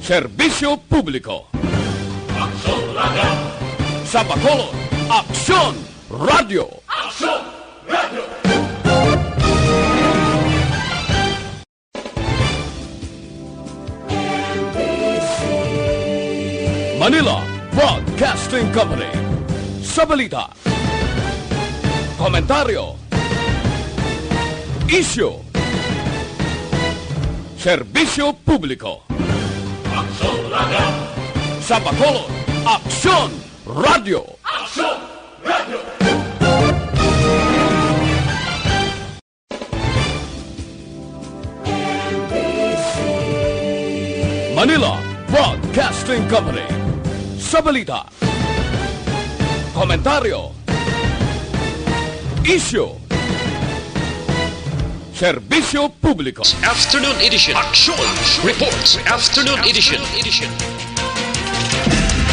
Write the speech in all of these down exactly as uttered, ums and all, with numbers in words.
Serbisyo publiko. Aksyon Radio. Sa Bacolod, Aksyon Radio. Aksyon Radio. Manila Broadcasting Company. Sa balita, komentaryo, isyu, serbisyo publiko. Aksyon Radio. Sa Bacolod, Aksyon Radio. Aksyon Radio. Manila Broadcasting Company. Sa balita, komentaryo, isyu, serbisyo publiko. Afternoon Edition. Action Reports. Afternoon Edition.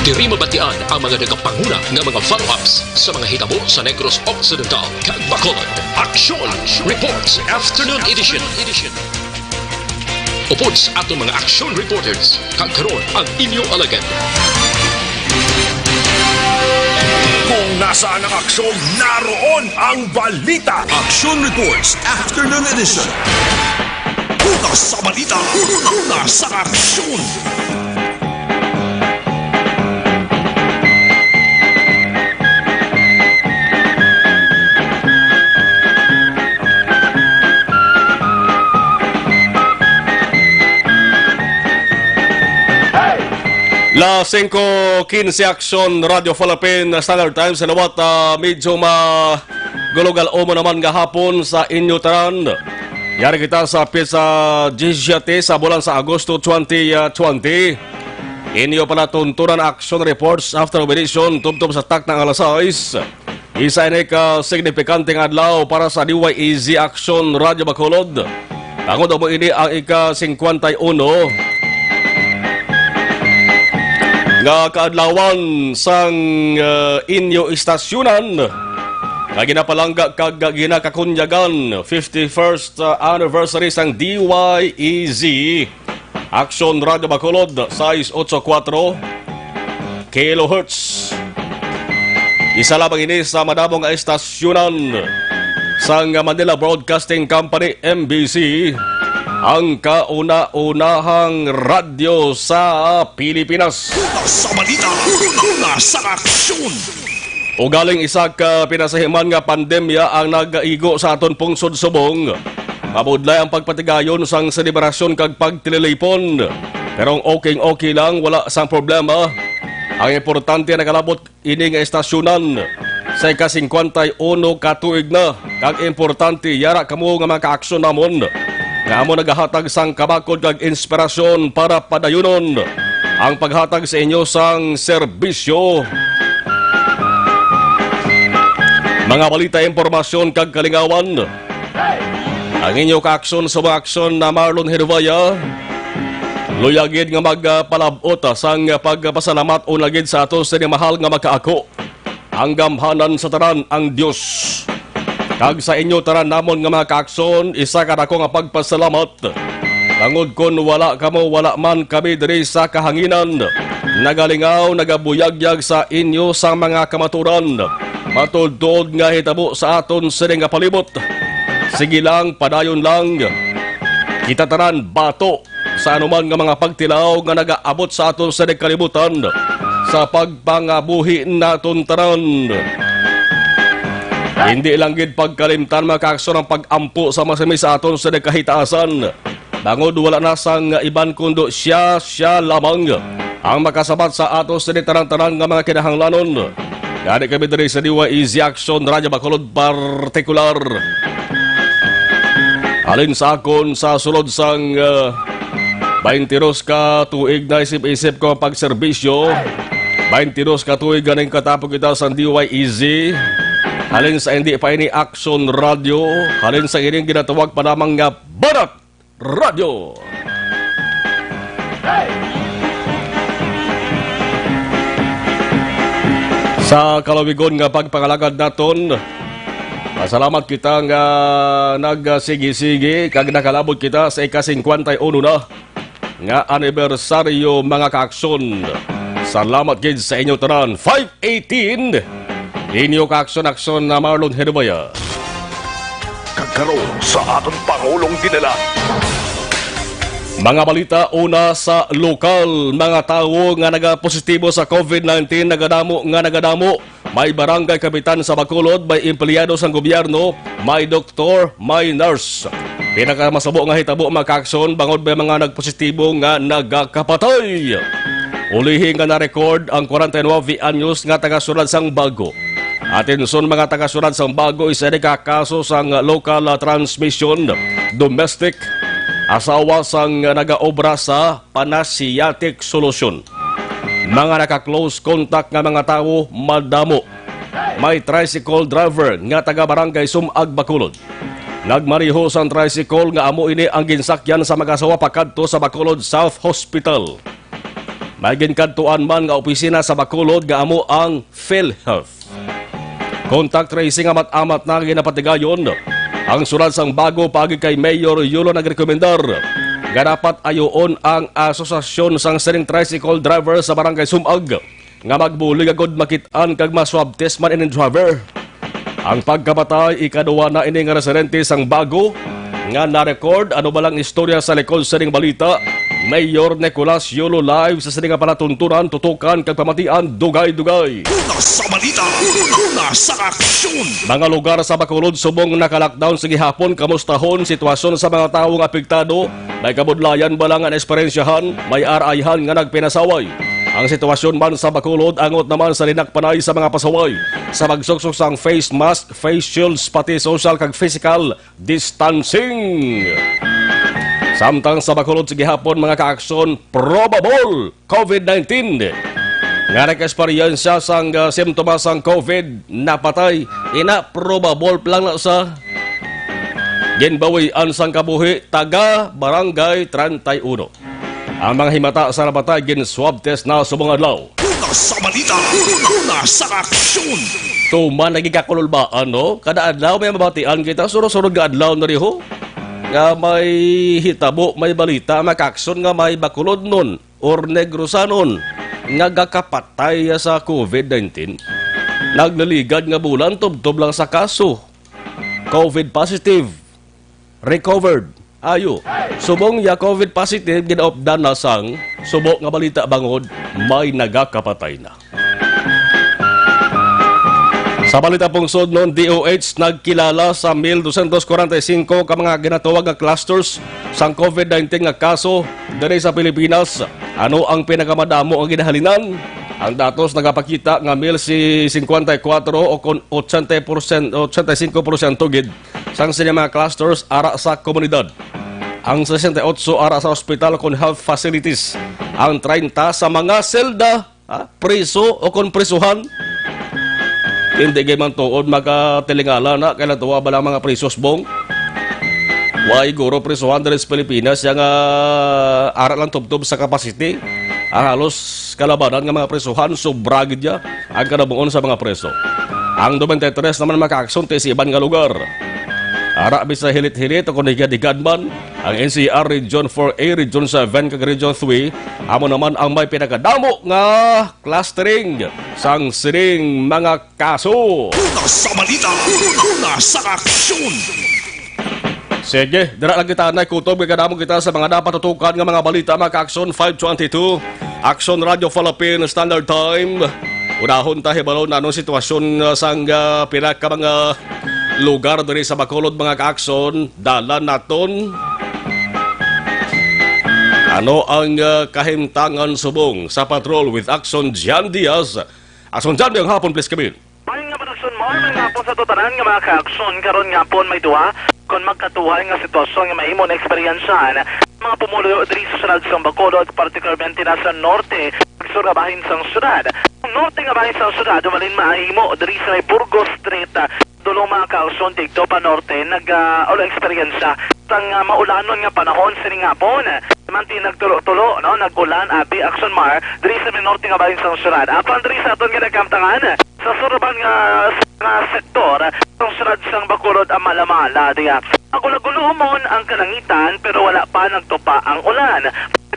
Diri mabatian ang mga nagapanguna nga mga follow-ups sa mga hitabo sa Negros Occidental kag Bacolod. Action Reports Afternoon Edition. Upod sa aton mga action reporters, kag karon ang inyo alagad. Kung nasaan ang aksyon, naroon ang balita. Action Reports Afternoon Edition. Una sa balita, una sa aksyon. Las singko quince, Aksyon Radio Philippine Standard Time. Sa liwat, ah, medyo ma-, gulog-al-umo naman nga hapon sa inyo tanan. Yari kita sa petsa diyesisiyete sa bulan sa Agosto twenty twenty. Inyo palatuntunan action reports after meditation tubtob sa takna nga alas sais. Isa ini ka signifikante nga adlaw para sa D Y E Z Action Radio Bacolod. Tungod amo ini ang ika-singkwenta y uno nga kaadlawan sang, ah, inyo istasyonan nga ginapalangga kag ginakakunyagan, fifty-first anniversary sang D Y E Z. Action Radio Bacolod, sais otso kuwatro kilohertz. Isa lamang ini sa madamo nga estasyonan sang Manila Broadcasting Company, M B C, ang kauna-unahang radyo sa Pilipinas. Una sa balita, una sa aksyon. Ugaling isa ka pinasahiman nga pandemya ang nagaigo sa aton pungsod subong, mabudlay ang pagpatigayon sang selebrasyon kag pagtililipon. Pero okay, okay lang, wala sang problema. Ang importante, nakalabot ini nga estasyonan sa ika-singkwenta y uno ka tuig na, kag importante, yara kamo nga mga kaaksyon namon nga amo nagahatag sang kamakod kag inspirasyon para padayunon ang paghatag sa inyo sang serbisyo. Mga balita, impormasyon kag kalingawan. Ang inyo kaaksyon sa mga aksyon na Marlon Hervaya, luya gid nga magpalab-ot sang pagpasalamat una gid sa aton sini mahal nga makaako. Ang gamhanan sa tanan ang Dios. Kag sa inyo tanan namon nga mga kaakson, isa ka dako nga pagpasalamat. Tungod kon wala kamo, wala man kami diri sa kahanginan. Nagalingaw, nagabuyagyag sa inyo sang mga kamaturan. Matuod-tuod nga hitabo sa aton sini nga palibot. Sige lang, padayon lang. Kita tanan bato sa anuman nga mga pagtilaw nga nagaabot sa aton sa kalibutan, sa pagpangabuhi naton tanan. Hindi lang gid pagkalimtan, mga kaakson, ang pag-ampo sa masami sa aton sa nagkahitaasan. Bangod wala na sang iban kundo siya, siya lamang ang makasabat sa ato sini tanan-tanan nga mga kinahanglanon. Gani kami diri sa D Y E Z Action Radio Bacolod partikular. Halin sa akon, sa sulod sang, ah, twenty-dos ka tuig na isip-isip ko ang pagserbisyo. Twenty-dos ka tuig ganing katapok kita sa D Y E Z. Halin sa hindi pa ini Action Radio, halin sa ining ginatawag pa lamang nga Banat Radyo. Sa kalawigon nga pagpangalagad naton, pasalamat kita nga nagsigi-sigi kag nakalabot kita sa ika-singkwenta y uno na nga anibersaryo, mga kaaksyon. Salamat gid sa inyo tanan. Five eighteen, inyo kaaksyon-aksyon na Marlon Hermaya. Kag karon sa aton Pangulong Dinala. Mga balita, una sa lokal, mga tawo nga nagapositibo sa covid nineteen, nagadamo nga nagadamo. May barangay kapitan sa Bacolod, may empleyado sang gobyerno, may doktor, may nurse. Pinakamasubo nga hitabo, mga kaaksyon, bangod may mga nagpositibo nga nagakapatay. Ulihi nga na-record ang forty-nine anyos nga taga-syudad sang Bago. Atensyon, mga taga-syudad sang Bago, isa ini ka kaso sang local, ah, transmission, domestic, asawa sang nagaobra sa Panasiatic Solution. Mga naka-close contact nga mga tawo madamo. May tricycle driver nga taga Barangay Sumag, Bacolod. Nagmaneho sang tricycle nga amo ini ang ginsakyan sa mag-asawa pakadto sa Bacolod South Hospital. May ginkadtuan man nga opisina sa Bacolod nga amo ang PhilHealth. Contact tracing amat-amat na ginapatigayon. Ang syudad sang Bago paagi kay Mayor Yulo nagrekomendar nga dapat ayuon ang asosasyon sang sining tricycle driver sa Barangay Sumag nga magbulig agud makit-an kag ma-swab test man ining driver. Ang pagkamatay, ikaduha na ini nga residente sang Bago nga na-record. Ano ba lang istorya sa likod sining balita? Mayor Nicolas Yolo live sa sini nga palatuntunan, tutukan kag pamatian dugay-dugay. Una sa balita, una sa aksyon. Mga lugar sa Bacolod subong naka-lockdown sa gihapon, kamustahon sitwasyon sa mga tawo nga apektado. May kabudlayan ba lang nga naesperyensyahan? May arayhan nga nagpinasaway. Ang sitwasyon man sa Bacolod, angot naman sa linakpanay sa mga pasaway sa pagsuksok sang face mask, face shields, pati social kag physical distancing. Samtang sa Bacolod sa gihapon, mga kaaksyon, probable covid nineteen nga nag-eksperyensya sang, ah, simptomas sang covid napatay. Ina, probable lang na sa ginbawian sang kabuhi, taga Barangay treinta y uno. Ang mga himata sa napatay gin-swab test na subong adlaw. Una sa balita, una sa aksyon. Tuman naging kakululbaan, no? Kada adlaw may mabatian kita, sunod-sunod nga adlaw na diho. Nga may hitabo, may balita, makakson nga may Bacolodnon or Negrosanon nga gakapatay sa covid nineteen. Nagliligad nga bulan, tubtob lang sa kaso. Covid positive. Recovered. Ayo. Subong ya covid positive, ginaupdan na sang subo nga balita bangod may nagakapatay na. Sa balita pungsod, non, D O H nagkilala sa mil dosyentos kwarenta y singko ka mga ginatawag nga clusters sang covid nineteen nga kaso diri sa Pilipinas. Ano ang pinakamadamo nga ginahalinan? Ang datos nagapakita nga mil singkwenta y kwatro o kon ochenta porsyento, ochenta y singko porsyento gid sang sini mga clusters ara sa komunidad. Ang sesenta y otso ara sa ospital kon health facilities. Ang treinta sa mga selda, ha, priso o kon prisuhan. Hindi kay man tuod makatilingala na kay natuwa ba lang mga prisos, bong? Way guro prisuhan diri sa Pilipinas yang, ah, ara lang tubtob sa capacity. Ang halos kalabanan nga mga prisuhan, sobra gid ya ang kanabuon sa mga preso. Ang twenty-three naman makaakson ti sa iban nga lugar. Ara, bisan hilit-hilit o kon higad-higad man, ang N C R Region four A, Region seven, kag Region three, amo naman ang may pinakadamo nga clustering sang sining mga kaso. Una sa balita, una sa aksyon. Sige, dira lang kita na kutob kay kadamo kita sa mga napatutukan nga mga balita, mga kaaksyon. Five twenty-two, Aksyon Radio Philippine Standard Time. Unahon ta hibalon anong sitwasyon, uh, sang, uh, pila ka mga lugar diri sa Bacolod, mga kaaksyon. Dalan naton. Ano ang, uh, kahimtangan subong sa patrol with Aksyon Jan Diaz? Aksyon Jan, mayong hapon, please, come in. Maayong nga panagsun mo, maayong hapon sa tutanan nga mga kaaksyon. Karon nga hapon may duha kon magkatuhay nga sitwasyon nga mahimo na eksperyensyahan mga pumuluyo diri sa syudad sang Bacolod, partikularmente na sa norte, sur nga bahin sang syudad. Ang norte nga bahin sang syudad, umalin mahimo diri sa may Burgos Street, dulo mga kaaksyon didto pa norte, nag, ah, ulo eksperyensya sang, ah, maulanon nga panahon sining hapon. Manti nagtulo-tulo, no, nag-ulan, abi, Aksyon Mar, diri sa may norte nga bahin sang syudad. Apan diri sa aton nga nagkamtangan, Sa suraban nga, nga sektor, ang siyudad sang Bacolod ang malamala diya. Magulagulumon ang kalangitan pero wala pa nagtupa ang ulan.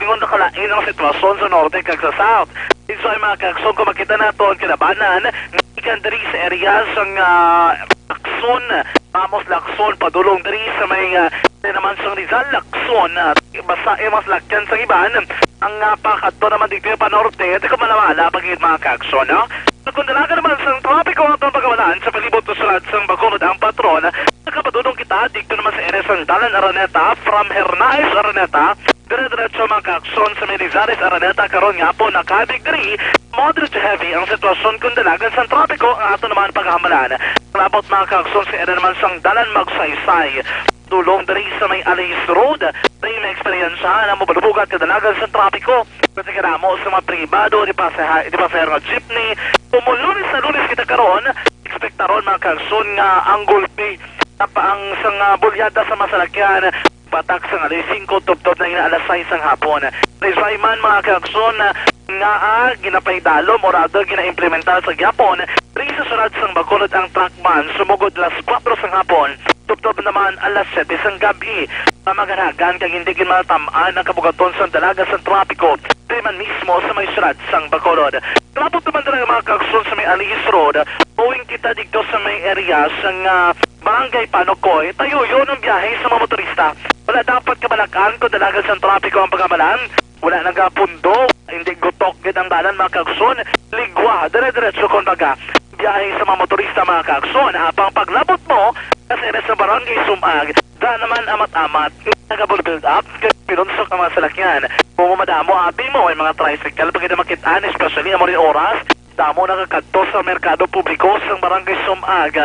Ingon nakalain ang sitwasyon sa norte kag sa south. Dito ay mga kaagsoon, kung makita nato ang kinabanan, gikan diri sa area sang, ah, Lacson, Ramos Lacson, padulong diri sa may, ah, area naman sang Rizal Lacson, ah, basa ang mga salakyan sa iban, ang, ah, pakadto naman dito yung panorte, at kung malamala, pag mga kaagsoon, no? Kung dalaga naman sang trapiko ang atong pagkawalan sa palibot sa siyudad sang Bacolod ang patron, nakapadulong kita dito naman sa area sang Dalan Araneta, from Hernaez Araneta, dire-diretso mga kaagsoon sa may Lizares Araneta karon nga hapon, nakabig diri, moderate to heavy ang sitwasyon kung dalagan sang trapiko ang ato naman paghambalan. Labot mga kaagsoon sa area naman sang Dalan Magsaysay, dulong diri sa may Alice Road, diri may eksperyensyahan ang mabalubugat kadalagan sang trapiko. Kasi kadamo sa mga pribado, di pa sa, di pa sa nga jeepney, kung mo Lunes sa Lunes kita karon, ekspektaron mga kaagsoon nga ang gulpi sa pa ang sang, ah, bulyada sa masalakyan, patak sang alas singko tubtob na ina alas sais sang hapon. Rizay man mga kaagsoon, ah, nga, ah, ginapaidalom o rather ginaimplementar sa gyapon, diri sa siyudad sang Bacolod ang truck ban sumugod alas kuwatro sang hapon, tubtob naman alas siyete sang gab-i. Sa maganagan kag hindi gid malatam-an ang kabugaton sang dalaga sang trapiko, diri man mismo sa may siyudad sang Bacolod. Labot naman dira ang mga kaagsoon sa may Alice Road, owing kita dito sa may area sang, ah, Barangay Panukoy, tayo yun ang biyahe sa mga motorista. Wala dapat kabalak-an kung dalagan sang trapiko ang pagamalan. Wala nagapundo, hindi gutok gid ang dalan, mga kaagsoon. Ligwa, dire-diretso, kumbaga, biyahe sa mga motorista, mga kaagsoon. Habang paglabot mo, kasi na sa Barangay Sumag, da naman amat-amat, nagabulbuild up, kay pinunsok ang mga salakyan. Kung madamo, abi mo, may mga tricycle, pag hindi makit-an, especially, amo rin oras, damo nakakadto sa merkado publiko sang Barangay Sumag.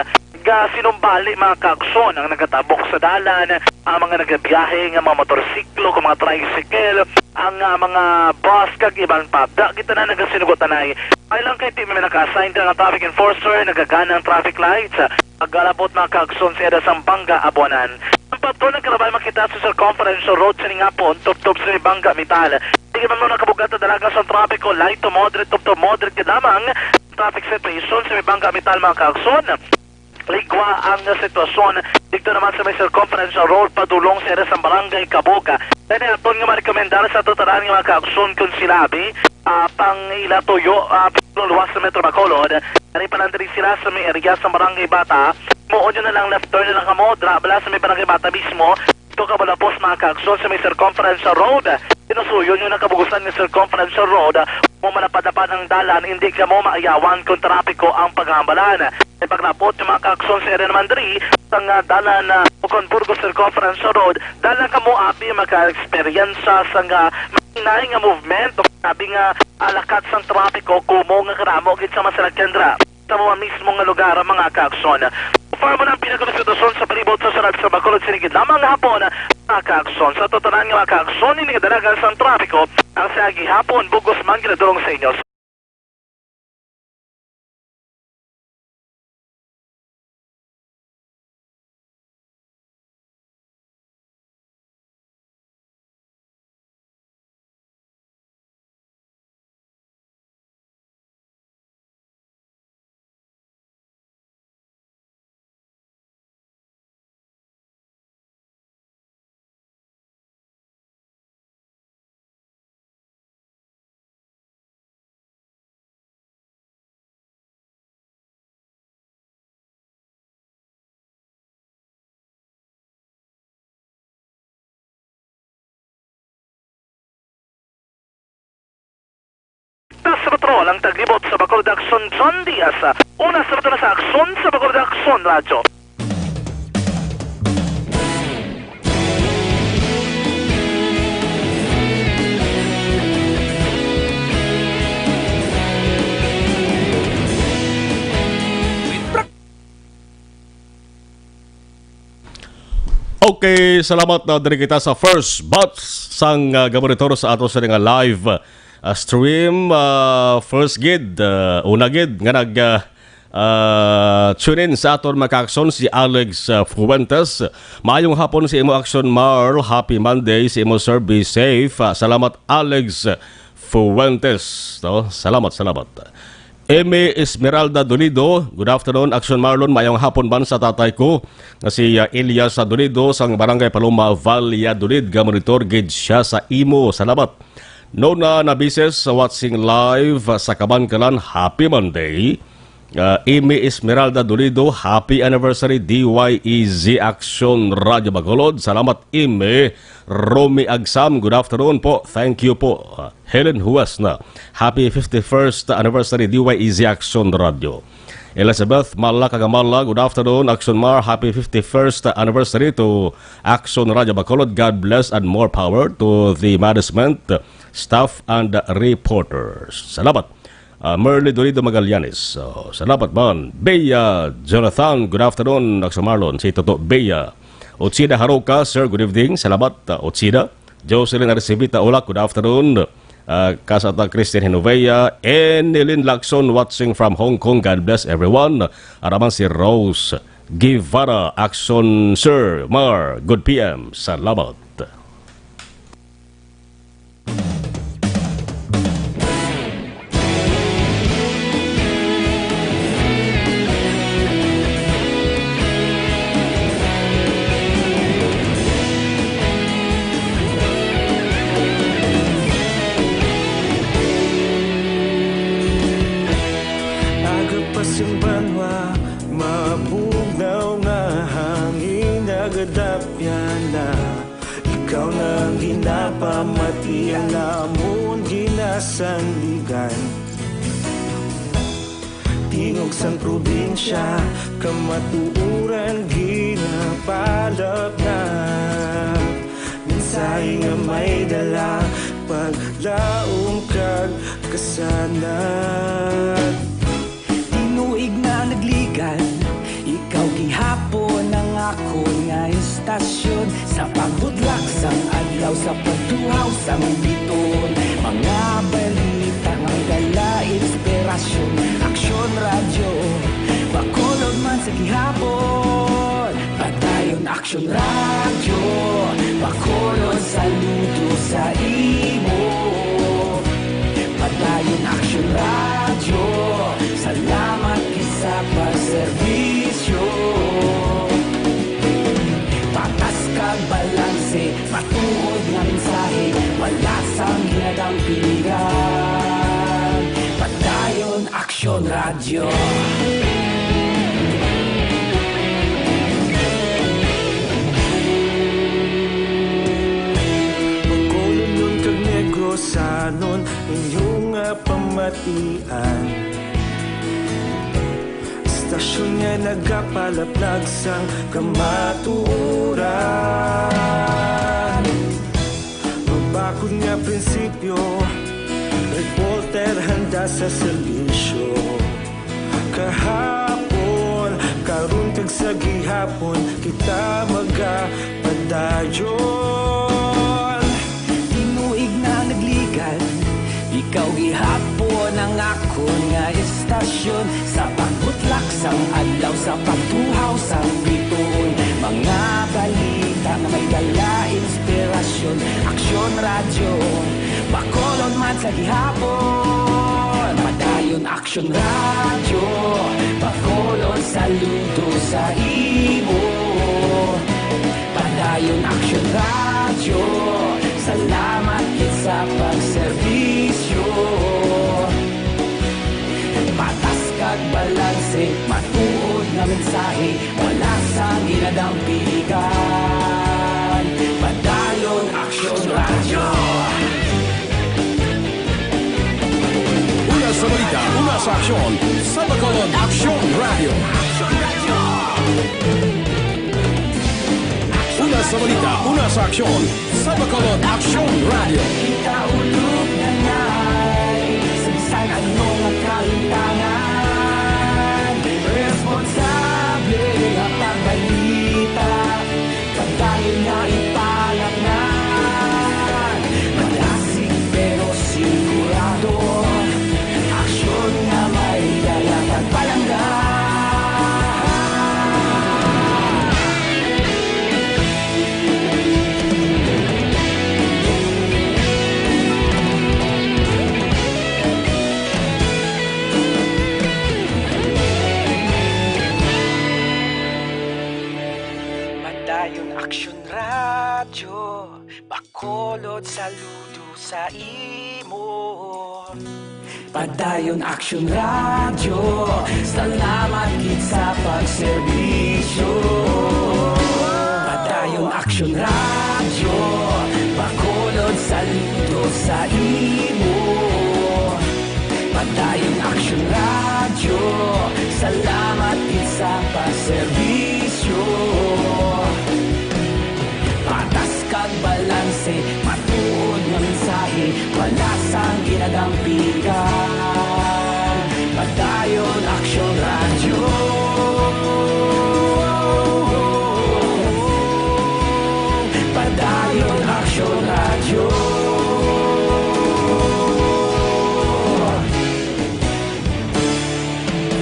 Ga sinumbali mga kaagsoon ang nagatabok sa dalan, ang mga nagabiyahe nga mga motorsiklo, kung mga tricycle, ang, ah, mga bus, kag iban pa. Da kita na nagasinugot anay. Ay lang kay di may naka-assign nga traffic enforcer, nagagana ang traffic lights. Pagkalabot mga kaagsoon sa area sang Banga, Abuanan. Ang patron nagkalabay makita sa Circumferential Road sa ningapon, tubtob sa may Banga Metal. Di man mo nakabugat ang dalaga sa trapiko, light to moderate, tubtob moderate ka lamang. Traffic situation sa may Banga Metal, mga kaagsoon. Ligwa ang sitwasyon dito naman sa may Circumferential Road, padulong sa area sa Barangay Kabuga. Kaya aton nga marekomendar sa ato tanan nga mga kaagsoon kung sila abi, ah, pang ilatuyo, ah, luwas sa Metro Bacolod. Dari pa lang diri sila sa may area sa Barangay Bata. Muon nyo na lang, left turn na lang kamo. Dra bala sa may Barangay Bata mismo. Ito ka malapos, mga kaagsoon, sa may Circumferential Road. Sinusuyo nyo na kabugusan nga Circumferential Road. Kung malapad-lapad ang dalan, hindi kamo maayawan kung trapiko ang paghambalan. Ay paglapot ng mga kaagsoon sa area naman diri, sa nga dalan na Bukon Burgos Circumferential Road, dalan kamo abi maka-eksperyensya sa nga mahinay nga movement o sabi nga alakat sang trapiko, kumo nga karamo gid sa masalakyan dira sa mga mismo nga lugar, mga kaagsoon. So far mo na ang pinagkonsentradosyon sa palibot sa siyudad sa Bacolod, sining gid lamang nga hapon, mga kaagsoon. Sa totonan nga mga kaagsoon, ini kadalagan sang trapiko ang sa gihapon, bugos man ginadulong sa inyo. Sa patrol ang taglibot sa Bacolod Aksyon, John Diaz. Una sa patrol sa Aksyon sa Bacolod Aksyon Radyo. Okay, salamat na diri kita sa first batch sang, ah, gaboritor sa ato sa nga live, ah, stream. Ah, first gid, ah, una gid nga nag, ah, ah, tune in sa aton mga kaagsoon, si Alex, ah, Fuentes. Maayong hapon sa imo, Aksyon Marl. Happy Monday sa imo, sir. Be safe. Ah, salamat, Alex Fuentes. No? Salamat, salamat. Emi Esmeralda Dolido, good afternoon, Action Marlon. Mayong hapon man sa tatay ko, nga si, ah, Elias Dolido, sang Barangay Paloma, Valladolid, nga monitor gid siya sa imo. Salamat. Nona Nabises, watching live, ah, sa Kabankalan. Happy Monday. Ah, Amy Esmeralda Dolido, happy anniversary, D Y E Z Action Radio Bacolod. Salamat, Amy. Romy Agsam, good afternoon po. Thank you po. Ah, Helen Huesna, happy fifty-first anniversary, D Y E Z Action Radio. Elizabeth Mala Kagamala, good afternoon, Action Mar. Happy fifty-first anniversary to Action Radio Bacolod. God bless and more power to the management, staff, and reporters. Salamat. Ah, Merly Dorido Magallanes. So, salamat man. Bea Jonathan, good afternoon, Action Marlon. Si Toto Bea. Ochida Haruka, sir, good evening. Salamat, ah, Ochida. Jocelyn Arcivita Ulak, good afternoon. Ah, Kasata Christian Hinovea, Enilin Lacson watching from Hong Kong. God bless everyone. Araman si Rose Guevara, Action Sir Mar, good P M. Salamat. Aga pa sing banwa, mabugnaw nga hangin, nagadapya na. Ikaw na ang ginapamati, ang amon ginasandigan. Tingog sang probinsya, kamatuoran ginapalapnap. Mensahe nga may dala, paglaom kag kasanag. Tinuig na nagligan, ikaw gihapon ang akon nga istasyon. Sa pagbutlak sang adlaw, sa pagtuhaw sang bituon, mga balita nga may dala inspirasyon. Aksyon Radyo, Bacolod man sa gihapon. Padayon Aksyon Radyo, Bacolod, saludo sa imo. Padayon Aksyon Radyo, salamat gid sa pagserbisyo. Patas kag balanse, matuod nga mensahe, wala sang ginadampigan. Padayon Aksyon Radyo. Bacolodnon kag Negrosanon, inyo nga pamatian. Istasyon nga nagapalaplag sang kamatuoran. Mabakod nga prinsipyo, reporter handa sa serbisyo. Kahapon, karon kag sa gihapon, kita magapadayon. Tinuig na nagligan, ikaw gihapon ang akon nga istasyon. Sa pagbutlak sang adlaw, sa pagtuhaw sang bituon, mga balita nga may dala inspirasyon. Aksyon Radyo, Bacolod man sa gihapon. Padayon Aksyon Radyo, Bacolod, saludo sa imo. Padayon Aksyon Radyo, salamat gid sa pagserbisyo. Patas kag balanse, matuod nga mensahe, wala sang ginadampigan. Padayon Aksyon Radyo. Una sa balita, una sa aksyon, sa Bacolod Aksyon Radyo. Una sa balita, una sa aksyon, sa Bacolod Aksyon Radyo. Kita ulog na nai, sa bisan ano nga kalimtangan, responsable nga pagbalita. Padayon nga ipalapngan, malasig pero sigurado. Aksyon nga may dala kag palangga. sa imo. Padayon Action Radio, salamat gid sa pagserbisyo. Padayon Action Radio, Bacolod saludo sa imo. Padayon Action Radio, salamat gid sa pagserbisyo. Patas kag balanse, matuod nga mensahe, wala sang ginadampigan. Padayon Action Radio. Padayon Action Radio.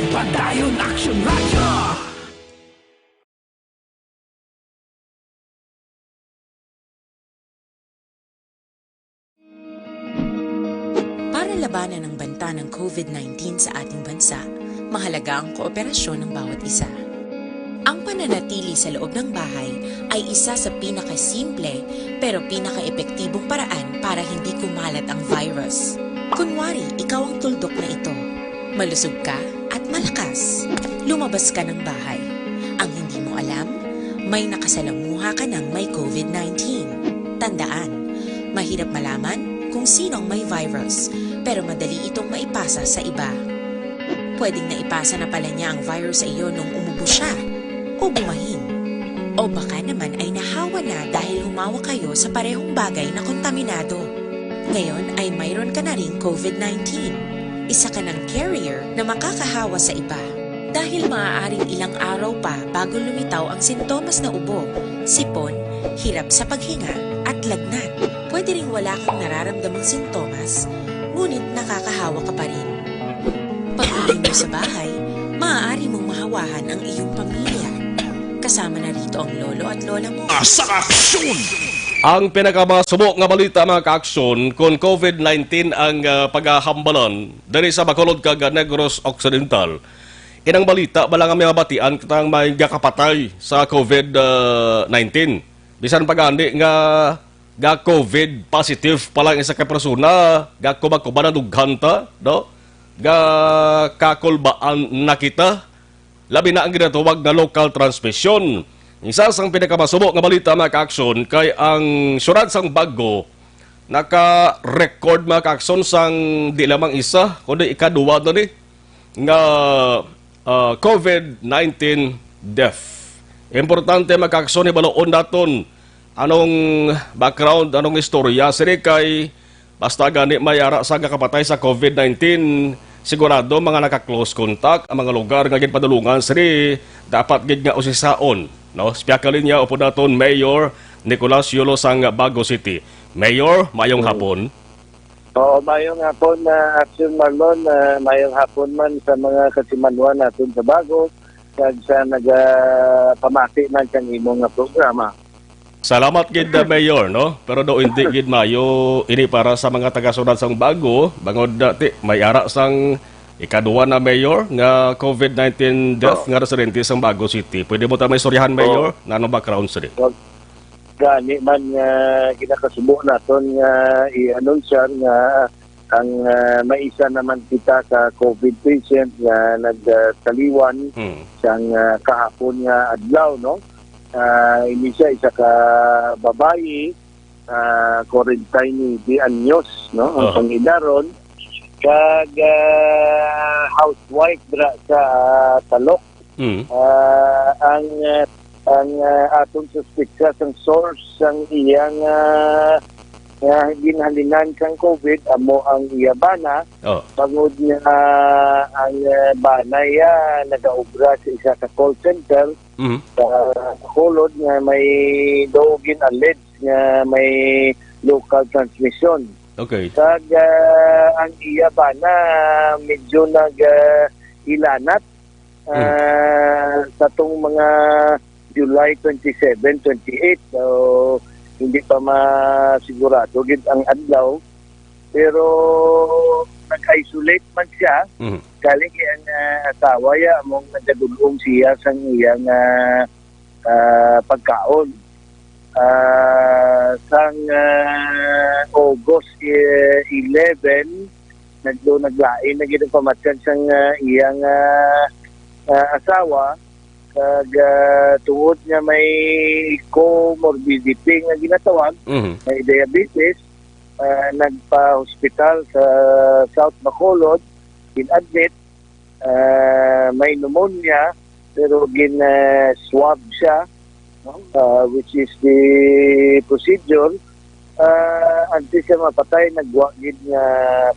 Padayon Action Radio. Para labanan ang banta ng covid nineteen sa ating bansa, mahalaga ang kooperasyon ng bawat isa. Ang pananatili sa loob ng bahay ay isa sa pinakasimple pero pinakaepektibong paraan para hindi kumalat ang virus. Kunwari, ikaw ang tuldok na ito. Malusog ka at malakas. Lumabas ka ng bahay. Ang hindi mo alam, may nakasalamuha ka ng may covid nineteen. Tandaan, mahirap malaman kung sino ang may virus, pero madali itong maipasa sa iba. Pwedeng naipasa na pala niya ang virus sa iyo nung umubo siya o bumahin. O baka naman ay nahawa na dahil humawak kayo sa parehong bagay na kontaminado. Ngayon ay mayroon ka na ring covid nineteen. Isa ka ng carrier na makakahawa sa iba. Dahil maaaring ilang araw pa bago lumitaw ang sintomas na ubo, sipon, hirap sa paghinga, at lagnat. Pwede ring wala kang nararamdamang sintomas, ngunit nakakahawa ka pa rin. Pag-uwi mo sa bahay, maaari mong mahawahan ang iyong pamilya. Kasama na rito ang lolo at lola mo. Sa aksyon! Ang pinakamasubo nga balita, mga ka-aksyon, kung covid nineteen ang, ah, paghahambalan diri sa Bacolod kag Negros Occidental, inang balita bala nga may mabatian kitang may gakapatay sa covid, ah, nineteen. Bisan pa gani nga ga-covid positive pa lang isa ka persona, gakubakuba na dughan ta, no? Gakakulbaan na kita. Labi na ang ginatawag nga local transmission. Isa sang pinakamasubo nga balita, mga ka-aksyon, kay ang siyudad sang Bago naka-record, mga ka-aksyon, sang di lamang isa, kundi ikaduwa na ni nga, ah, covid nineteen death. Importante, mga ka-aksyon, hibaluon naton anong background, anong istorya sini, kay basta gani may ara sa gakapatay sa covid nineteen, sigurado mga naka-close contact ang mga lugar nga ginpadulungan sini dapat gid nga usisaon, no? Sa pihak linya, upod naton Mayor Nicolas Yulo sang Bago City. Mayor, mayong hapon. Oo, mayong hapon, ah, Action Marlon. Ah, mayong hapon man sa mga kasimanwa naton sa Bago, kag sa nagapamati man sang imo nga programa. Salamat gid, ah, Mayor, no? Pero daw hindi gid mayo ini para sa mga taga-siyudad sang Bago, bangod, ah, ti, may ara sang ikaduwa na mayor nga covid nineteen death nga residente sang Bago City. Pwede mo ta may istoryahan, Mayor? Nanong background sini? Gani man nga ginakasubo naton nga i-anunsar nga ang, ah, may isa naman kita ka covid patient nga nagtaliwan Hmm. sang, ah, kahapon nga adlaw, no? Ah, ini siya isa ka babayi, ah, forty-nine anyos, no? Ang Aha. pangidaron, kag, ah, housewife dira sa, ah, Talok. Mm. Ah, ang, ah, ang, ah, atong suspetsa sang source sang iyang, ah, nga ginhalinan sang covid amo ang iya bana. Oh. Bangod nga ang, ah, bana iya nagaobra sa isa ka call center Mm. sa Bacolod nga may daw gin-allege nga may local transmission. Okay. Kag, ah, ang iya bana medyo nag, ah, hilanat Hmm. ah, sa tong mga July twenty-seven, twenty-eight. So, hindi pa masigurado gid ang adlaw. Pero nag-isolate man siya. Mhm. Galing kay ang, ah, asawa ya, among nagadul-ong siya sang iyang, ah, ah, pagkaon. Ah, sang, ah, August, eh, eleven, nagdo-, naglain na gid ang pamatyag sang, ah, iyang, ah, ah, asawa, kag, ah, tungod nga may comorbidity nga ginatawag, Mhm. may diabetes, ah, nagpa-hospital sa South Bacolod, gin-admit, ah, may pneumonia, pero gin, ah, swab siya, no? Ah, which is the procedure, ah, until siya mapatay, nagwa gid nga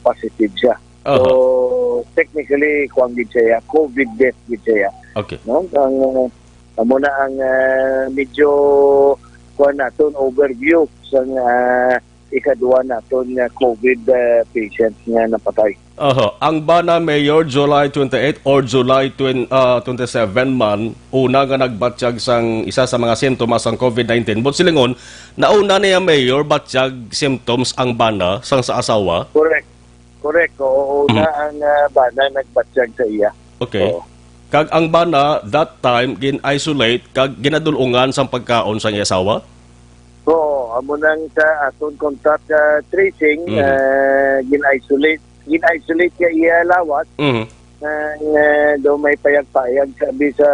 positive siya. So, Oho. technically, kuwan gid siya, covid death gid siya. Okay. No? Ang, ah, amo na ang, ah, medyo, kuwan naton, overview sa, ah, ikaduha naton nga covid, ah, patient nga napatay. Oho. Ang bana, Mayor, July twenty-eight or July twen-, ah, twenty-seven man, una nga nagbatyag sang isa sa mga sintomas sang covid nineteen. But silingon, nauna niya, Mayor, batyag symptoms ang bana sang sa asawa? Correct. Correct. Oo, una Hmm. ang, ah, bana nagbatyag sa iya. Okay. Oo. Kag ang bana, that time, gin-isolate kag ginadul-ungan sang pagkaon sang iya asawa? Oo, amo nang sa aton contact, ah, tracing, Mhm. ah, gin-isolate, gin-isolate ka iya lawas, Mhm. nga, nga daw may payag-payag sabi sa,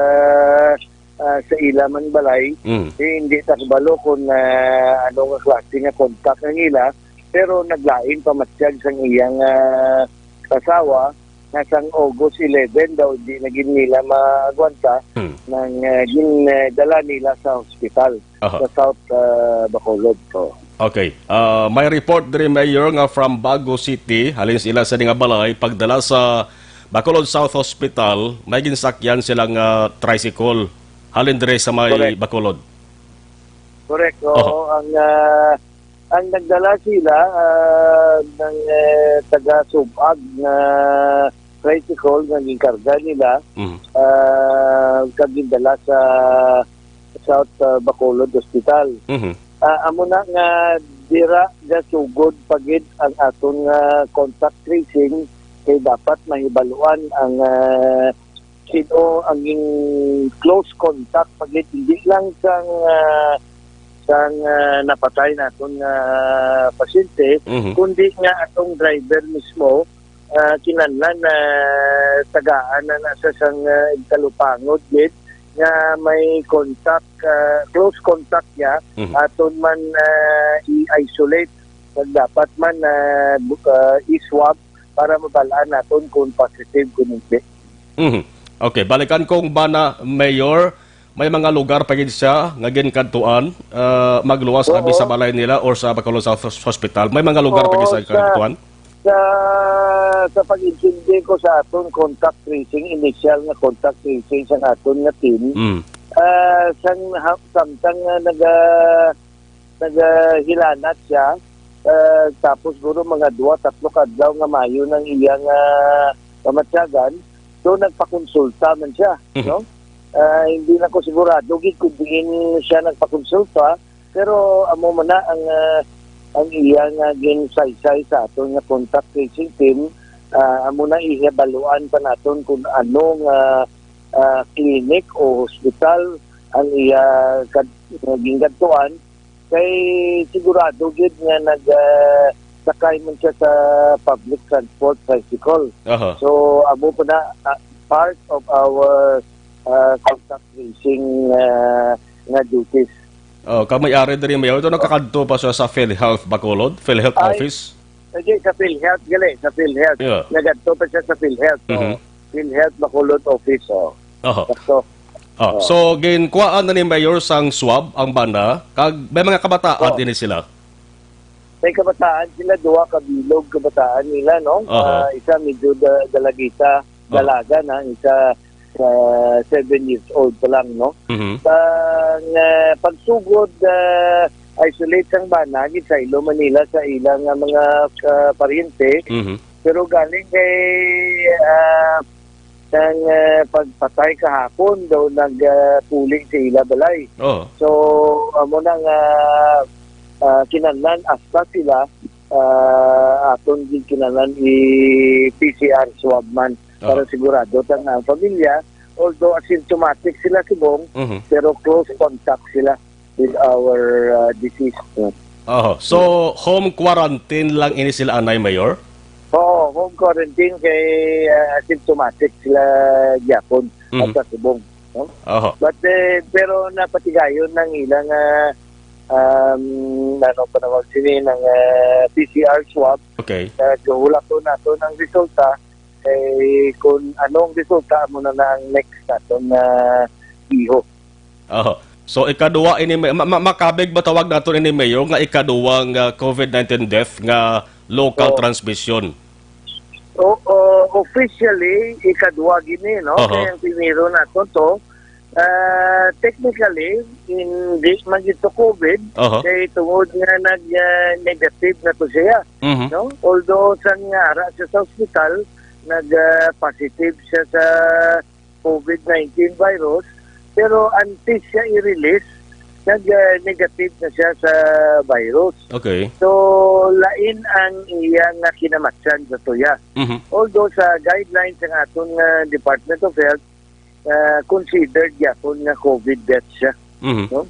ah, sa ila man balay. Mhm. Eh, hindi ta kabalo kung, ah, ano nga klase nga contact ang ila, pero naglain pamatyag sang iyang, ah, asawa nga sang August eleven daw hindi na gid nila maagwanta Hmm. nang, ah, gin, ah, dala nila sa hospital Aha. sa South, ah, Bacolod. Oo. Okay. Ah, may report diri, Mayor, nga from Bago City, halin sila sa nga balay, pagdala sa Bacolod South Hospital, may ginsakyan sila nga tricycle. Halin diri sa may Correct. Bacolod. Correct. Oo, Oho. ang, ah, ang nagdala sila, ah, ng, eh, taga Subag na tricycle nga ginkarga nila, Mhm. ah, kag gindala sa South, ah, Bacolod Hospital. Mhm. Ah, amo na nga dira gasugod pa gid ang aton nga contact tracing kay dapat mahibaluan ang, ah, sino ang gin-, close contact pa gid, hindi lang sang, ah, sang, ah, napatay naton nga pasyente, Mhm. kundi nga atong driver mismo, ah, kinahanglan na tagaan na na sa sang, ah, igtalupangod gid nga may contact, ah, close contact niya, Mhm. aton man, ah, i-isolate. Kag dapat man, ah, bu-, ah, i-swab para mabal-an naton kung positive kung hindi. Mhm. Okay, balikan kong bana, Mayor, may mga lugar pa gid siya nga ginkadtuan, ah, magluwas Oo. abi sa balay nila or sa Bacolod South Hos-, Hospital. May mga lugar pa gid Oo, siya sa, ginkadtuan? sa, sa pag-intindi ko sa aton contact tracing, initial nga contact tracing sa aton nga team, Mm. ah, sang ha-, samtang nga naga-, nagahilanat siya, ah, tapos guro mga duwa, tatlo ka adlaw nga maayo nang iyang, ah, kamatyagan, so nagpakonsulta man siya, Mhm. no? Ah, hindi lang ko sigurado gid kung diin siya nagpakonsulta, pero amo man na ang, ah, ang iya nga ginsaysay sa aton nga contact tracing team, ah, amo na ihibaluan pa naton kung ano nga, ah, clinic o hospital ang iya kad-, nga gingadtuan. Kay sigurado gid nga nag, ah, sakay man siya sa public transport, tricycle. Aha. So, amo po na, ah, part of our, ah, contact tracing, ah, nga duties. Oh, kamo may ari diri, Mayor. Ito, nakakadto pa siya sa PhilHealth Bacolod, PhilHealth Ay, Office? Hindi, sa PhilHealth, gali, sa PhilHealth. Yeah. Nagadto pa siya sa PhilHealth, Mhm. oh. PhilHealth Bacolod Office, oh. Aha. Sakto. Ah, Oh. so, ginkuhaan na ni Mayor sang swab ang bana, kag may mga kabataan Oh. din sila. May kabataan sila, duha ka bilog kabataan nila, no? Aha. Ah, isa medyo da-, dalagita, Oh. dalaga na, isa, ah, seven years old pa lang, no? Mhm. Ang, ah, pagsugod, ah, isolate sang bana, gisaylo man nila sa ilang, ah, mga, ah, paryente. Mhm. Pero galing kay, ah, sang, ah, pagpatay kahapon daw nag, ah, puli sa ila balay. Oh. So, amo na nga, ah, kinahanglan hasta sila, ah, aton gid kinahanglan i-P C R swab man para Oh. sigurado ta nga ang pamilya, although asymptomatic sila subong, Mhm. pero close contact sila. with our uh, deceased. No? Oho. So, home quarantine lang ini sila anay, Mayor? Oo, home quarantine kay uh, asymptomatic sila gyapon Mhm. at sa subong. No? Oho. But eh, pero napatigayon ng ilang uh, um, ano pa naman sini ng uh, P C R swab. Okay. Uh, gahulaton nato ng resulta kay kung anong resulta mo na na ang next nato na iho. Oho. So, ikaduwa ini, ma- ma- makabig ba tawag nato ini, Mayor, nga ikaduwang ah, COVID nineteen death nga local Oo. transmission? O, o, officially, ikadwa gini, no? Aha. Kaya ang primero nato to, ah, technically, hindi man ito COVID, Aha. kay tungod nga nag-negative na to siya, Mhm. no? Although sa nga ara siya sa ospital, nag-positive siya sa COVID nineteen virus, pero antes siya i-release, nag-negative na siya sa virus. Okay. So, lain ang iya nga kinamatyan sa tuya. Mhm. Although sa guidelines ng aton nga Department of Health, uh, considered gyapon nga COVID death siya. Mhm. No?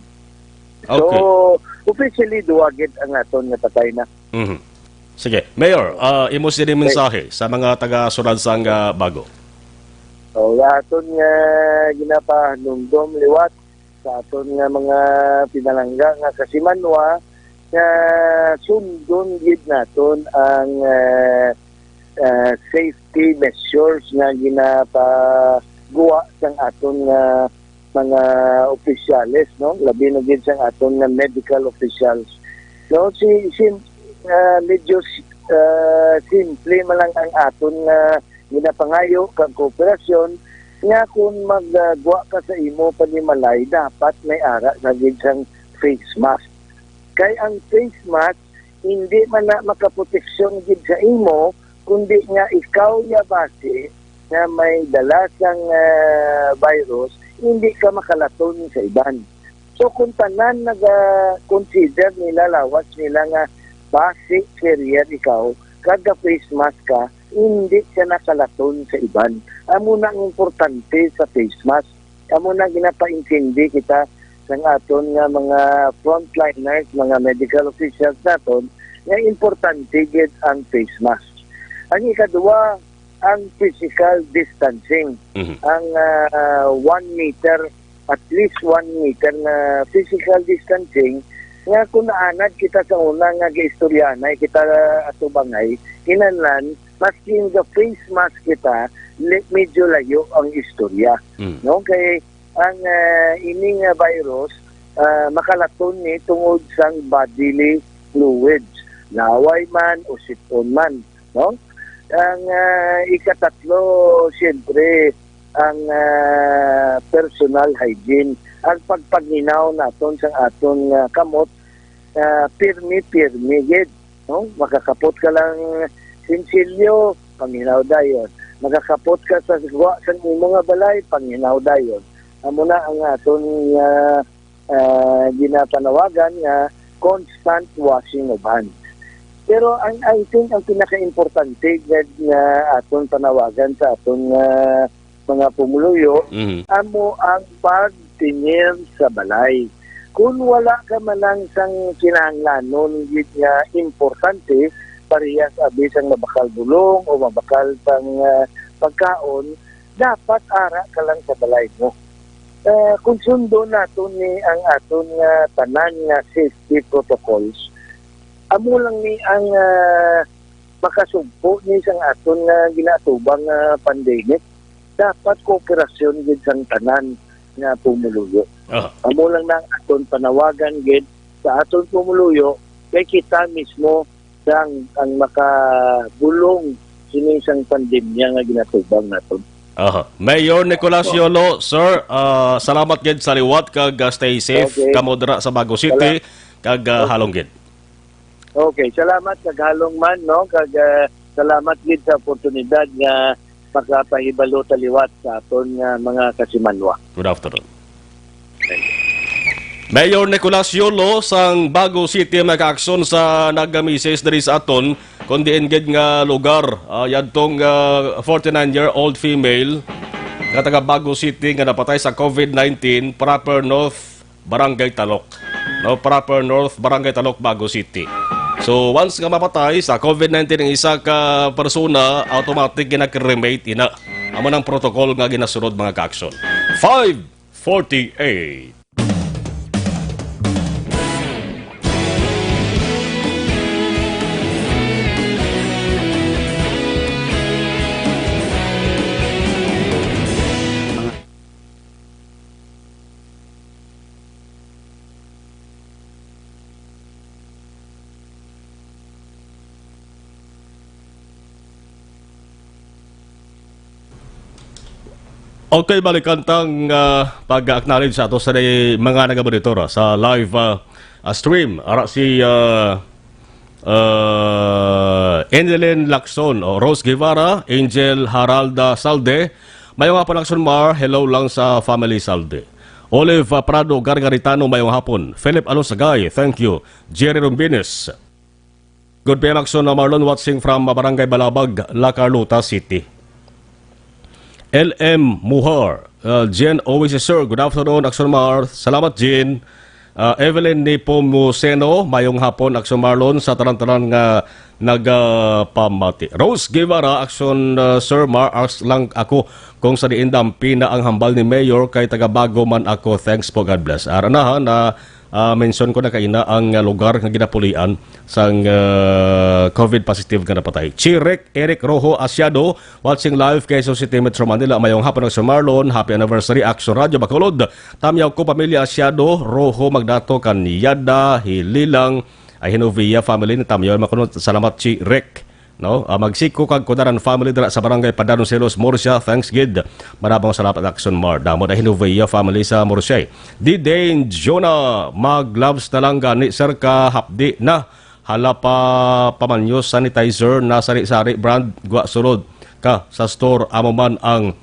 Okay. So, officially, duwa gid ang aton nga patay na. Mhm. Sige. Mayor, ah, imo sini mensahe sa mga taga Suransang nga bago. So, aton nga ginapahanumdom liwat sa aton nga mga pinalangga nga kasimanwa nga sundon gid naton ang ah, ah, safety measures nga ginapagwa sang aton nga mga opisyales, no? Labi na gid sang aton nga medical officials. No, si, si ah, medyo ah, simple man lang ang aton nga ginapangayo kag kooperasyon nga kung magagwa ka sa imo panimalay, dapat may ara na gid sang face mask. Kay ang face mask hindi man na makaproteksyon gid sa imo, kundi nga ikaw ya basi nga may dala sang ah, virus, hindi ka makalaton sa iban. So kung tanan naga-consider nila lawas nila nga basi carrier ikaw, kag ga face mask ka, hindi ka nakalaton sa iban. Amo na ang importante sa face mask. Amo na ginapaintindi kita sang aton nga mga frontliners, mga medical officials naton, nga importante gid ang face mask. Ang ikaduwa, ang physical distancing. Mhm. Ang ah, one meter, at least one meter nga physical distancing, nga kung naanad kita sa una nga giistoryahanay kita atubangay, kinahanglan, maski nga face mask kita, li- medyo layo ang istorya. Mm. No? Kay ang ah, ini nga virus ah, makalaton ni tungod sang bodily fluids, laway man o sipon man, no? Ang ah, ikatatlo, siyempre, ang ah, personal hygiene, ang pagpanginaw naton sang aton nga kamot, ah, pirmi-pirmi gid, no? Makakapot ka lang sinsilyo, panginaw dayon. Makakapot ka sa gwa sang imo nga balay, panginaw dayon. Amo na ang aton nga ah, ginapanawagan nga constant washing of hands. Pero ang, I think, ang pinakaimportante gid nga aton panawagan sa aton nga mga pumuluyo, Mhm. amo ang pagtingin sa balay. Kung wala ka man lang sang kinahanglanon gid nga importante, parehas abi sang mabakal bulong o mabakal sang ah, pagkaon, dapat ara ka lang sa balay mo. Ah, kung sundon naton ni ang aton nga tanan nga safety protocols, amo lang ni ang ah, makasugpo ni sang aton nga ginaatubang nga pandemic. Dapat kooperasyon gid sang tanan nga pumuluyo. Ah. Amo lang na ang aton panawagan gid sa aton pumuluyo kay kita mismo sang ang makabulong sini sang pandemya nga ginatubang naton. Aha. Mayor Nicolas Yolo, sir, ah, salamat gid sa liwat kag ah, stay safe Okay. kamo dira sa Bago City kag ah, halong gid. Okay, salamat kag halong man, no, kag ah, salamat gid sa oportunidad nga makapahibalo ta liwat sa aton nga mga kasimanwa. Good afternoon. Mayor Nicolas Yolo sang Bago City, mga kaakson, sa nagamisis diri sa aton, kung diin gid nga lugar, ah, yadtong ah, forty-nine-year-old female nga taga Bago City nga napatay sa COVID nineteen, Proper North Barangay Talok. No, Proper North, Barangay Talok, Bago City. So, once nga mapatay sa COVID nineteen ang isa ka persona, automatic gina-cremate ina. Amo nang protocol nga ginasunod, mga ka-aksyon. Five forty-eight. Okay, balikan tang, ah, pag-acknowledge sa ato sa mga nagamonitor, ah, sa live, ah, ah, stream. Ara si, ah, ah, Enelyn Lacson, o Rose Guevara, Angel Haralda Salde. Mayong hapon, Action Mar. Hello lang sa family Salde. Olive, ah, Prado Gargaritano, mayong hapon. Philip Alonsagay, thank you. Jerry Rombines. Good P M, Action Marlon, watching from Barangay Balabag, La Carlota City. L M Muhar, uh, Jen Oasis, sir. Good afternoon, Action Mar. Salamat, Jen. Uh, Evelyn Nepomuceno, mayong hapon, Action Marlon, sa tanan-tanan nga nagapamati. Rose Guevara, Action, uh, Sir Mar, ask lang ako kung sa diin dampi na ang hambal ni Mayor kay taga Bago man ako. Thanks po, God bless. Ara na, ha, na ah, mention ko na kaina ang, ah, lugar nga ginapulian sang, ah, COVID positive nga napatay. Chirek Eric Rojo Asiado, watching live, Quezon City, Metro Manila. Mayong hapon, Sir Marlon. Happy anniversary, Action Radio Bacolod. Tamyaw ko, pamilya Asiado, Rojo, Magdato, Kanyada, Hililang, ay, Hinovia family ni Tamyaw Makunot. Salamat, Chirek. No? Ah, Magsiko kag Kudaran family dira sa Barangay Padanon, Selos, Murcia. Thanks gid. Marabang salamat, Action Mar. Damo na Hinovia family sa Murcia. Di Dane Jonah, mag-gloves na lang gani, sir, ka hapdi na. Hala pa, pamanyo sanitizer na sari-sari brand, gwa sulod ka sa store, amo man ang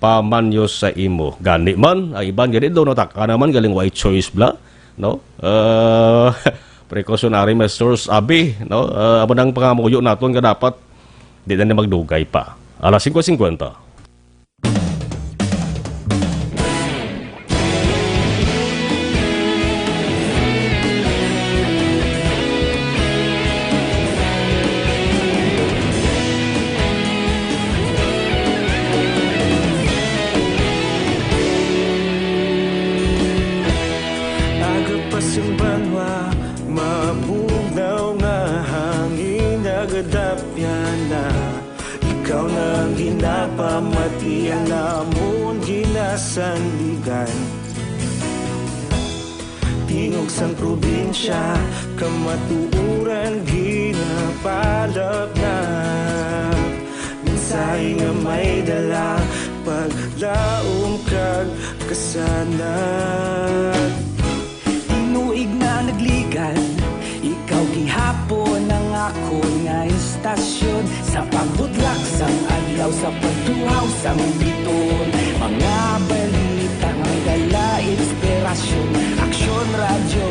pamanyo sa imo. Gani man, ang iban gani daw nataka naman, galing way choice bla, no? Ah, precautionary measures, abi, no? Ah, amo nang pangamuyo naton nga dapat di na ni magdugay pa. Alas singko singkwenta. Aga pa sing banwa, mabugnaw nga hangin nagadapyan na. Ikaw na ang ginapamatian namon, ginasandigan. Tingog sang probinsya, kamatuoran ginapalapnap. Mensahe nga may dala, paglaom kag kasanag. Tinuig na nagligan, ikaw gihapon ang akon nga istasyon. Sa pagbutlak sang adlaw, sa pagtuhaw sang biton, mga balita nga may dala inspirasyon. Aksyon Radyo,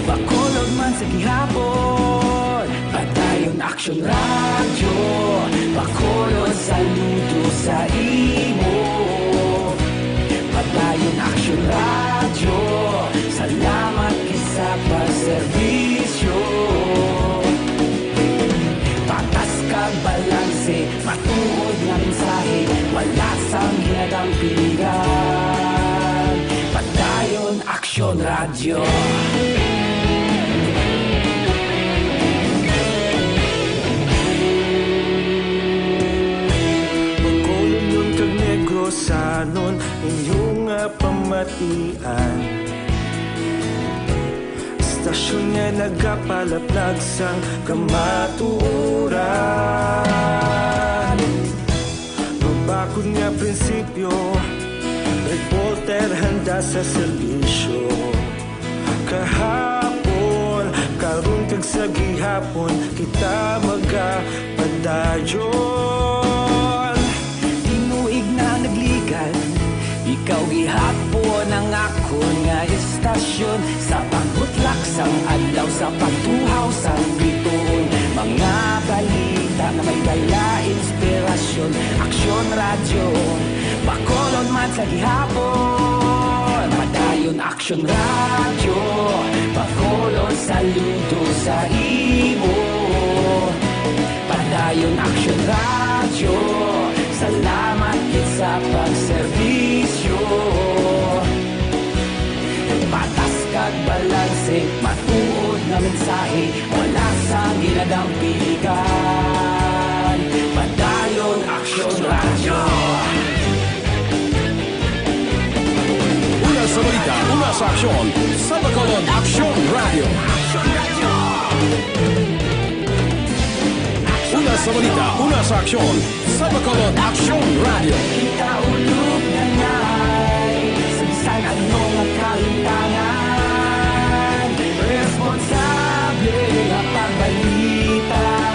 Bacolod man sa gihapon. Padayon Aksyon Radyo, Bacolod, saludo sa imo. Padayon Aksyon Radyo, salamat gid sa pagserbisyo. Patas kag balanse, matuod nga mensahe, wala sang ginadampingan. Padayon Aksyon Radyo. Bacolodnon kag Negrosanon, inyo nga pamatian. Istasyon nga nagapalaplag sang kamatuoran. Mabakod nga prinsipyo, reporter handa sa serbisyo. Kahapon, karon kag sa gihapon, kita magapadayon. Tinuig na nagligan, ikaw gihapon ang akon nga istasyon. Sa pagbutlak sang adlaw, sa pagtuhaw sang bituon, mga balita nga may dala inspirasyon. Aksyon Radyo, Bacolod man sa gihapon. Padayon Aksyon Radyo, Bacolod, saludo sa imo. Padayon Aksyon Radyo, salamat gid sa pagserbisyo. Patas kag balanse, matuod nga mensahe, wala sang ginadampigan. Padayon Aksyon Radyo. Una sa balita, una sa aksyon, sa Bacolod Aksyon Radyo. Una sa balita, una sa aksyon, sa Bacolod Aksyon Radyo. Kita ulog na ngay, sa bisan ano nga kalimtangan, responsable nga pagbalita.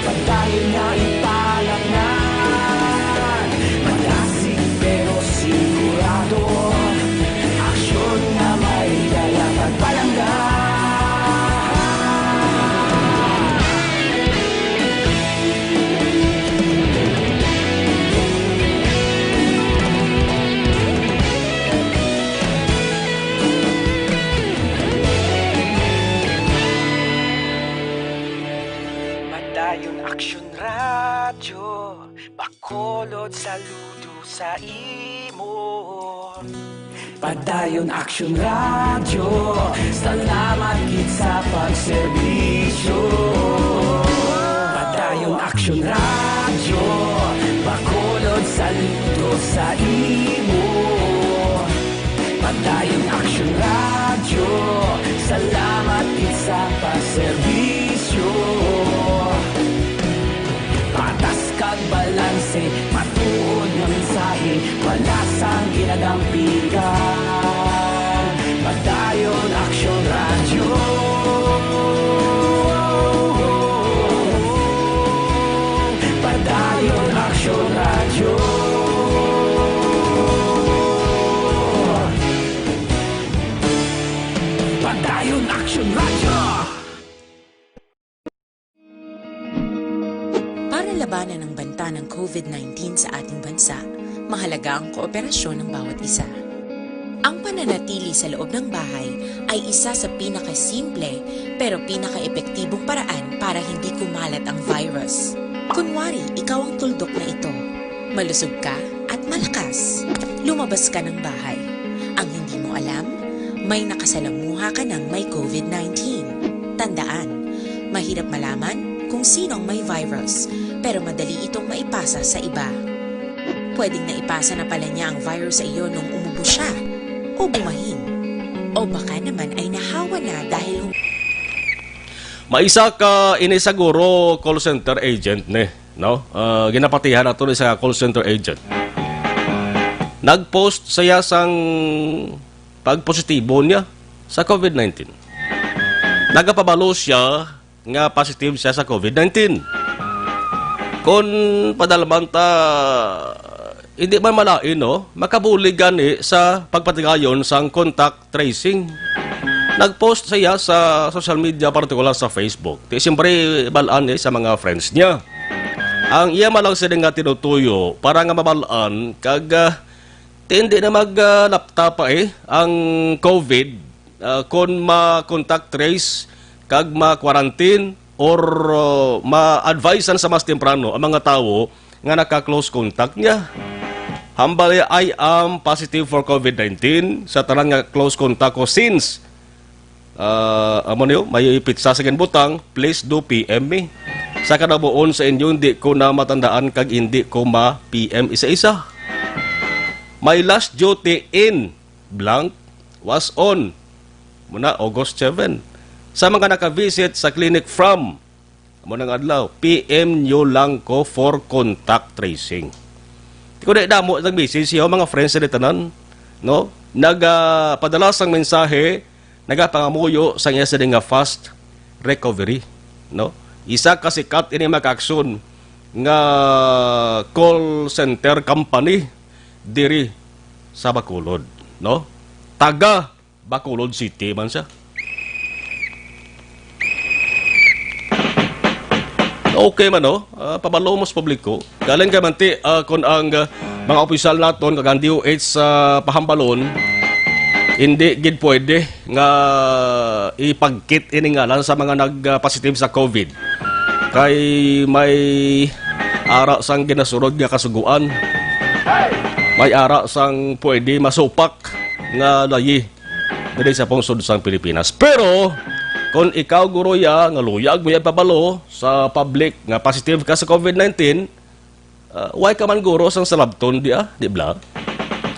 Padayon nga ipalangnan, madasig pero sigurado, aksyon nga may dala pagpalangga. Padayon Aksyon Radyo, Bacolod, saludo sa imo. Padayon Aksyon Radyo, salamat gid sa pagserbisyo. Padayon Aksyon Radyo, Bacolod, saludo sa imo. Padayon Aksyon Radyo, salamat gid sa pagserbisyo. Patas kag balanse, matuod nga mensahe, wala sang ginadampigan. Padayon Aksyon Radyo. Padayon Aksyon Radyo. Padayon Aksyon Radyo. Para labanan ang banta ng COVID nineteen sa ating bansa, mahalaga ang kooperasyon ng bawat isa. Ang pananatili sa loob ng bahay ay isa sa pinakasimple pero pinakaepektibong paraan para hindi kumalat ang virus. Kunwari, ikaw ang tuldok na ito. Malusog ka at malakas. Lumabas ka ng bahay. Ang hindi mo alam, may nakasalamuha ka ng may COVID nineteen. Tandaan, mahirap malaman kung sino ang may virus, pero madali itong maipasa sa iba. Pwedeng naipasa na pala niya ang virus sa iyo nung umubo siya, o bumahin, o baka naman ay nahawa na dahil hum- May isa ka ini siguro call center agent ni, no? Ah, ginapatihan nato ni sa call center agent. Nag-post siya sang pagpositibo niya sa COVID nineteen. Nagapabalo siya nga positive siya sa COVID nineteen. Kon padalman ta, hindi man malain, no? Makabulig gani sa pagpatigayon sang contact tracing. Nag-post siya sa social media, partikular sa Facebook. Ti siyempre, balaan niya sa mga friends niya. Ang iya man lang sila nga tinutuyo para nga mabalaan kag, ah, ti hindi na mag, ah, lapta pa, eh, ang COVID, ah, kon ma-contact trace kag ma-quarantine or, ah, ma-advisean sa mas temprano ang mga tawo nga naka-close contact niya. Hambal niya, "I am positive for COVID nineteen." Sa tanan nga close contact ko since, ah, amo niyo, may pitsa sa ginbutang, please do P M me. Sa kanabuon sa inyo, hindi ko na matandaan kag hindi ko ma-P M isa-isa. My last duty in blank was on, muna, August seven. Sa mga naka-visit sa clinic from, amo nang adlaw, P M nyo lang ko for contact tracing. Di ko na damo nag-message siya, mga friends sa tanan, no? Nag, ah, padala sang mensahe, nagapangamuyo sang iya sini nga fast recovery, no? Isa ka sikat ini, mga kaaksyon, nga call center company diri sa Bacolod, no? Taga Bacolod City man siya. Okay man, no? Ah, pabalo mo sa publiko. Galing kay manti, ah, kung ang, ah, mga opisyal naton, kag ang D O H sa pahambalon, Hindi gid pwede nga ipagkit ini ngalan sa mga nag-positive sa COVID. Kay may ara sang ginasunod nga kasugoan. May ara sang pwede masupak nga layi diri sa pungsod sang Pilipinas. Pero kung ikaw, guro, ya, nga luyag mo ya ipabalo sa public nga positive ka sa COVID nineteen, ah, why ka man, guro, sang salabton di, ah, di bala?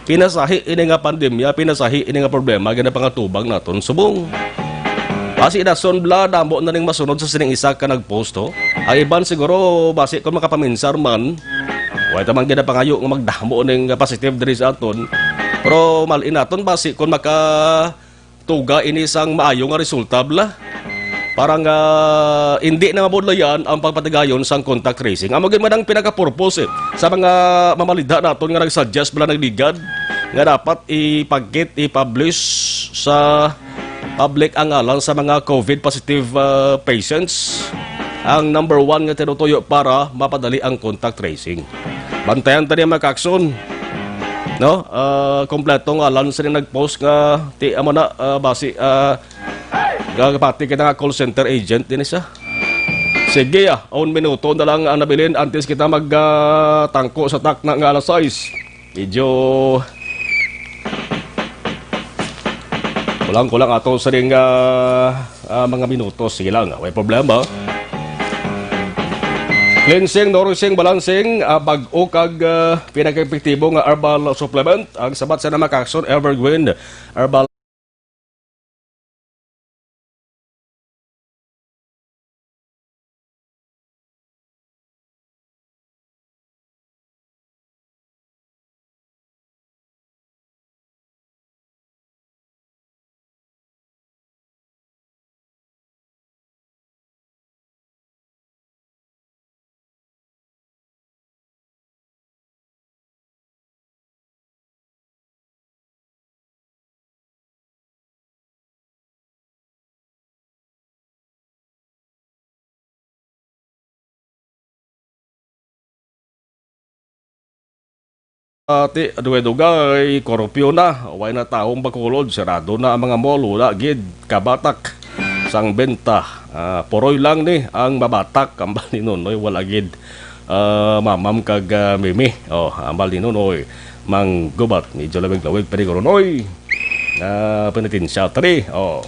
Pinasahi ini nga pandemya, pinasahi ini nga problema, ginapangatubang naton subong. Basi dason bala, damo na ning masunod sa sining isa ka nag-post, oh. Ang iban siguro, basi kung makapaminsar man, wala ta man ginapangayo nga magdamo ning positive diri sa aton. Pero malin naton, basi kung makatuga ini sang maayo nga resulta bala. Para nga hindi na mabudlayan ang pagpatigayon sang contact tracing. Amo gid man ang pinaka-purpose, eh, sa mga mamalidha naton nga nag-suggest bala, nagligad, nga dapat ipagkit, i-publish sa public ang ngalan sa mga COVID positive, ah, patients. Ang number one nga tinutuyo para mapadali ang contact tracing. Bantayan ta niya, mga kakson. No? Ah, kompleto nga ngalan sa nag-post nga ti amo na, ah, basi, ah, gagapati kita nga call center agent din siya. Sige, ah, un minuto na lang ang nabilin antes kita mag, ah, tangko sa takna nga alas sais. Medyo kulang-kulang ato sa ring, ah, ah, mga minuto. Sige lang, ah, way problema. Cleansing, nourishing, balancing, ah, bag-o kag, ah, pinaka-epektibo nga herbal supplement. Ang sabat sa Namacaxon Evergreen Herbal Ati, dugay-dugay, korupyon na. Way na taong bakulod, sarado na ang mga mall, wala gid kabatak sang benta. Ah, puroy lang ni ang mabatak, ambal ni Nonoy, wala gid, ah, mamam kag, ah, mimi. Oh, ambal ni Nonoy, manggubat, medyo lawig-lawig pa ni Nonoy. Ah, penitensya three. Oh.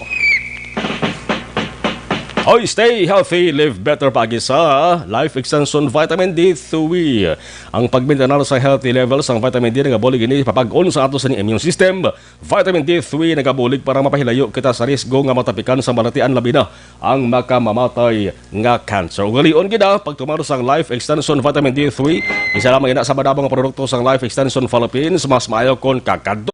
Hoy, stay healthy, live better paagi sa Life Extension Vitamin D three. Ang pagmintanar sa healthy level sang vitamin D nagabulig ini papag-on sa ato sa immune system. Vitamin D three nagabulig para mapahilayo kita sa risgo nga matapikan sa balatian, labi na ang makamamatay nga cancer. Ugalion gid, ah, pagtumar sang Life Extension Vitamin D three. Isa lamang ina sa madamo nga produkto sang Life Extension Philippines. Mas maayo kon kakadto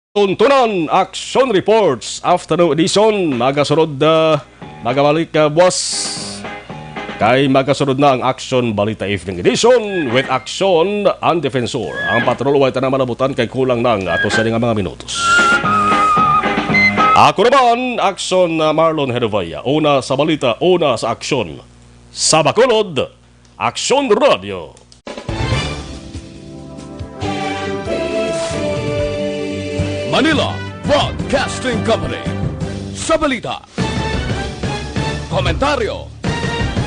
Tuntunan, Action Reports, Afternoon Edition, magasunod, ah, magabalik, ah, buwas. Kay magasunod na ang Action Balita Evening Edition with Action ang Defensor. Ang patrol way ta na malabutan kay kulang na ang ato sa nga mga minutos. Ako naman, Action, ah, Marlon Hedovaya. Una sa balita, una sa aksyon. Sa Bacolod, Aksyon Radio. Manila Broadcasting Company. Sa balita, komentaryo,